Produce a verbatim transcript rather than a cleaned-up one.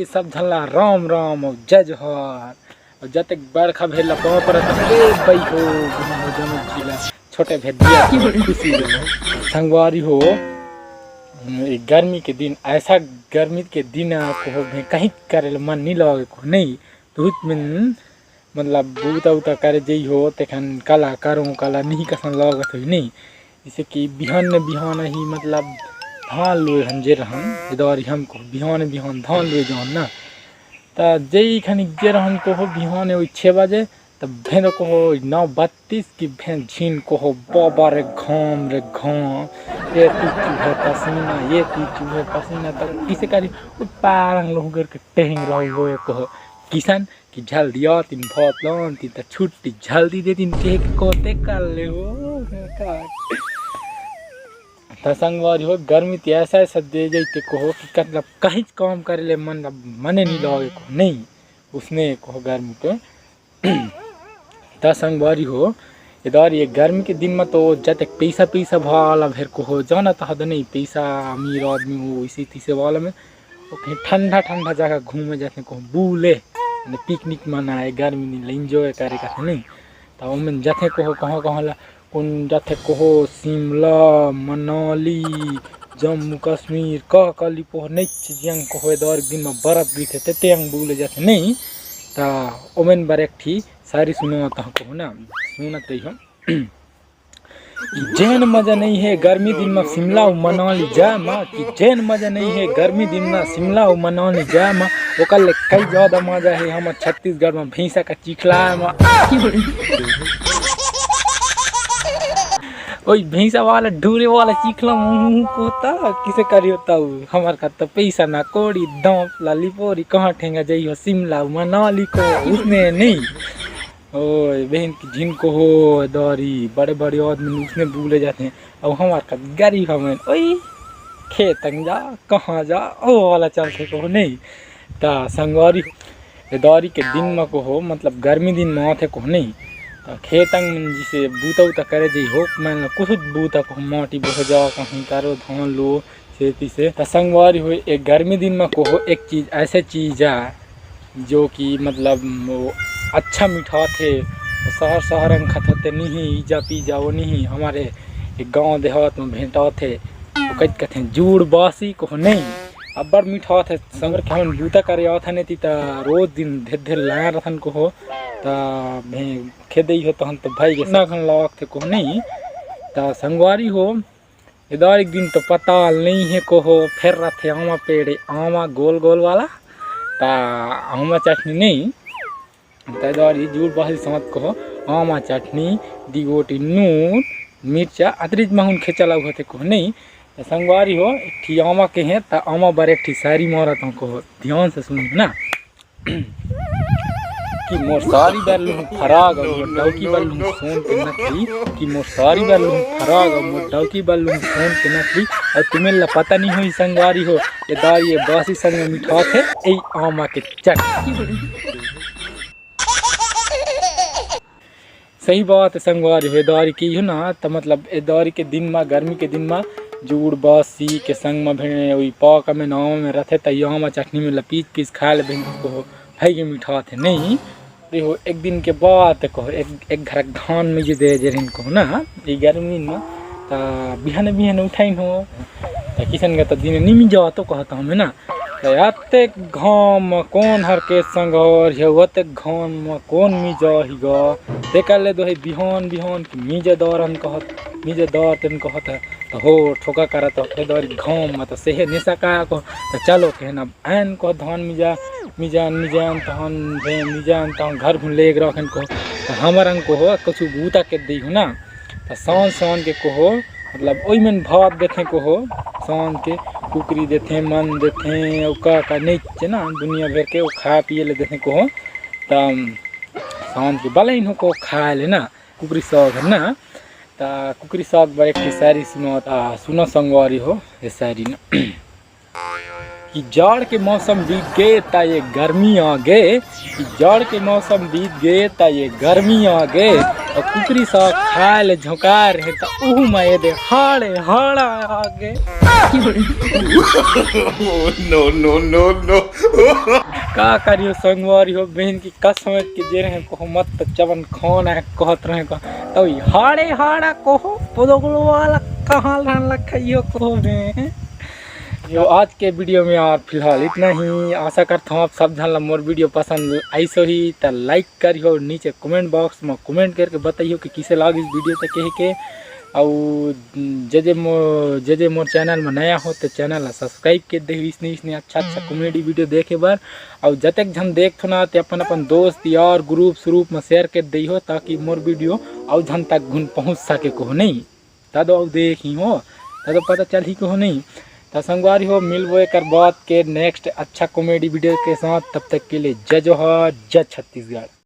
सब झन ला राम राम अउ जय जोहार। अउ जतेक बड़खा भेर ला पाँव परत हँव, ए बई हो, गुरु हो, जम्मो झी ला छोटे भेर दिया खुशी दे। संगवारी हो, ए गर्मी के दिन, ऐसा गर्मी के दिन आ, कोहो में कहीं करे ला मन नहीं लगे कोहो नहीं। बहुत में मतलब बूता उता करे जइहो, तेखन काला करो, काला नहीं कसन लागत होही नहीं। जैसे कि बिहान ने बिहान ही मतलब धान लुए हन जे रहन, ए दौरी हमको बिहान बिहान धान लुए जान ना। त जई खनिक जे रहन कोहो बिहान ओई छः बजे, त भेंद कोहो नौ बत्तीस की भेंद झिन कोहो बाबा रे घाम रे घाम, ये ती चूहे पसीना, ये ती चूहे पसीना, त किसे करी ओ पारंग लोहगर के टेहिंग रहो कोहो किसन कि झल दिया तीन भात लान तीन त छुट्टी झल दी दे तीन के कोते कर ले हो। त संगवारी हो, गर्मी ते ऐसा ऐसा दे जाई ते कोहो कि मतलब कहीं काम करे ले मन मने नहीं लगे को नहीं, उसने कोहो गर्मी पे। त संगवारी हो, इधर ये गर्मी के दिन में तो जते पैसा पैसा वाला भेर कोहो जाना तो हद नहीं, पैसा अमीर आदमी हो इसी तीसे वाला में वो कहीं ठंडा ठंडा जगह घूमे जाते कोहो बूले, माने पिकनिक मनाए, गर्मी दिन ला एंजॉय करे का नहीं। त ओमन जाते कोहो कहाँ कहाँ ला, कोन जाते कोहो शिमला, मनाली, जम्मू कश्मीर, कह कली पोह नहीं जियंग कोहो ए दौर दिन में बर्फ गिरथे ते तेंग बूले जाते नहीं। त ओमन बर एक ठी शायरी सुनावत हँव कोहो ना, सुनत रहिहो। कि जेन मजा नहीं है गर्मी दिन में शिमला अउ मनाली जाए मा, कि जेन मजा नहीं है गर्मी दिन में शिमला अउ मनाली जाए मा, ओकर ले कई ज्यादा मजा है हमर छत्तीसगढ़ में भैंसा का चिखला मा। ओई भैंसा वाला ढूरे वाला चिखला मुँह को ता किसे करी होता हूँ। हमार का तो पैसा ना कोड़ी, दांत लाली पोरी, कहाँ ठेंगा जाई हो शिमला मनाली को, उसने नहीं। ओए बहन की झिन कोहो दौरी, बड़े बड़े आदमी उसने बूले जाते हैं। अब हमार का गरीब हमें ओई खेतंग जा, कहाँ जा, ओ वाला चलते कोहो नहीं। त संगवारी हो, ए दौरी के दिन में कोहो, मतलब गर्मी दिन में आथे कोहो नहीं। त खेतंग में जिसे बूता उता करे जइहो, मैं कुछ बूता कोहो, माटी बोह जा, कहीं करो धान लो, से तिसे। त संगवारी हो, एक गर्मी दिन में कोहो, एक चीज ऐसे चीज आ जो कि मतलब वो अच्छा मिठाथे। शहर शहर में खथते नहीं, इजा पीजा वो नहीं, हमारे एक गांव देहात में भेंटाथे। वो कह कथे जूड़ बासी कोहो नहीं, अब्बड़ मिठाथे। संगर के हमन बूता करे आवत हन एती त रोज दिन धेर धेर लाया रथन कोहो। त भे खेदई हो तहन तो भाई के ना खन लावक थे कोहो नहीं। त संगवारी हो, इधर एक दिन तो पताल नहीं है कोहो, फेर रथे आमा पेड़े, आमा गोल गोल वाला। त आमा चटनी नहीं, त इधर ही जूड़ बासी समत कोहो, आमा चटनी, दिगोटी नून, मिर्चा, अतरीज महून खेचा लग होते कोहो नहीं। त संगवारी हो, एक ठी आमा के हैं, त आमा बर एक ठी शायरी मारत हूँ कोहो, ध्यान से सुन ना। कि मोर सारी बर लुहूं फराग अउ मोर डौकी बर लुहूं सोन के नकली, कि मोर सारी बर लुहूं फराग अउ मोर डौकी बर लुहूं सोन के नकली। अउ तुमेन ला पता नहीं होही संगवारी हो, ए दार ये बासी संग में मिठाथे, ए आमा के चटनी। सही बात है संगवारी हो, ए दारी के हो ना, त मतलब ए दारी के दिन मा, गर्मी के दिन मा जूड़ बासी के संग मा भें ओई पाक में नाव में रथे, त आमा चटनी में लपीच पीस खाए ले भें को भाई के मिठाथे नहीं। अरे हो, एक दिन के बात कहो, एक, एक घर धान में जे दे जे रहिन कहो ना, ई गर्मी में, त बिहान बिहान उठाइन हो, त किसन का त दिन नहीं मिल जावा तो कहता हूँ मैं ना। त अतेक घाम म कोन हर के संघर हे, अतेक घाम म कोन मिजाही गा। तेकर ले दोहे बिहान बिहान के मिजे दारन कहत, मिजे दार तेन कहत हे। त हो ठोका करत हो, ए दारी घाम म त सेहे निसा का को। त चलो केहन अब आन को धान मिजा, मिजान, मिजान तहन भे, मिजान तहन घर घुन लेग रखेन को। त हमर अंग को हो, कुछु बूता के देहु ना। त सांझ सांझ के कोहो, मतलब ओई मन भात देथे कोहो, सांझ के कुकरी देथे, मन देथे, अउ का का नइचे ना, दुनिया भर के ओ खाए पिए ले देथे कोहो। त सांझ के बलइन हो को खाए ले ना, कुकरी साग हर ना। त कुकरी साग बर एक ठी शायरी सुनो, त सुनो संगवारी हो, ये शायरी ना। कि जाड़ के मौसम बीत गे त ये गर्मी आ गे, कि जाड़ के मौसम बीत गे त ये गर्मी आ गे, अउ कुकरी साग खाए ले झोंकाए रहे त उहू म ये दे हाड़े हाड़ा आ गे। Oh, no, no, no, no. का करियो संगवारी हो, बहन की कसम के जे रहे कहो मत त चवन खाना है कहत रहे कहो, तो ई हाड़े हाड़ा कहो, पोदोगलो वाला कहाँ रहन लखइयो कहो में। जो आज के वीडियो में यार फिलहाल इतना ही। आशा करता हूँ आप सब झन ला मोर वीडियो पसंद आइस होही त लाइक करियो, नीचे कमेंट बॉक्स में कमेंट करके बताइयो कि किसे लागिस वीडियो त कह के। अउ जे जे मो जे जे मोर चैनल में नया हो तो चैनल ला सब्सक्राइब कर दे, इसने इसने अच्छा अच्छा कॉमेडी वीडियो देखे बर। अउ जतेक झन देखथो ना ते अपन अपन दोस्त यार ग्रुप स्रुप में शेयर कर दे हो, ताकि मोर वीडियो अउ झन तक घुन पहुँच सके कहो नहीं। तदो अउ देख ही हो, तदो पता चल ही कहो नहीं। त संगवारी हो, मिलबो एकर बाद के नेक्स्ट अच्छा कॉमेडी वीडियो के साथ। तब तक के लिए जय जोहार, जय छत्तीसगढ़।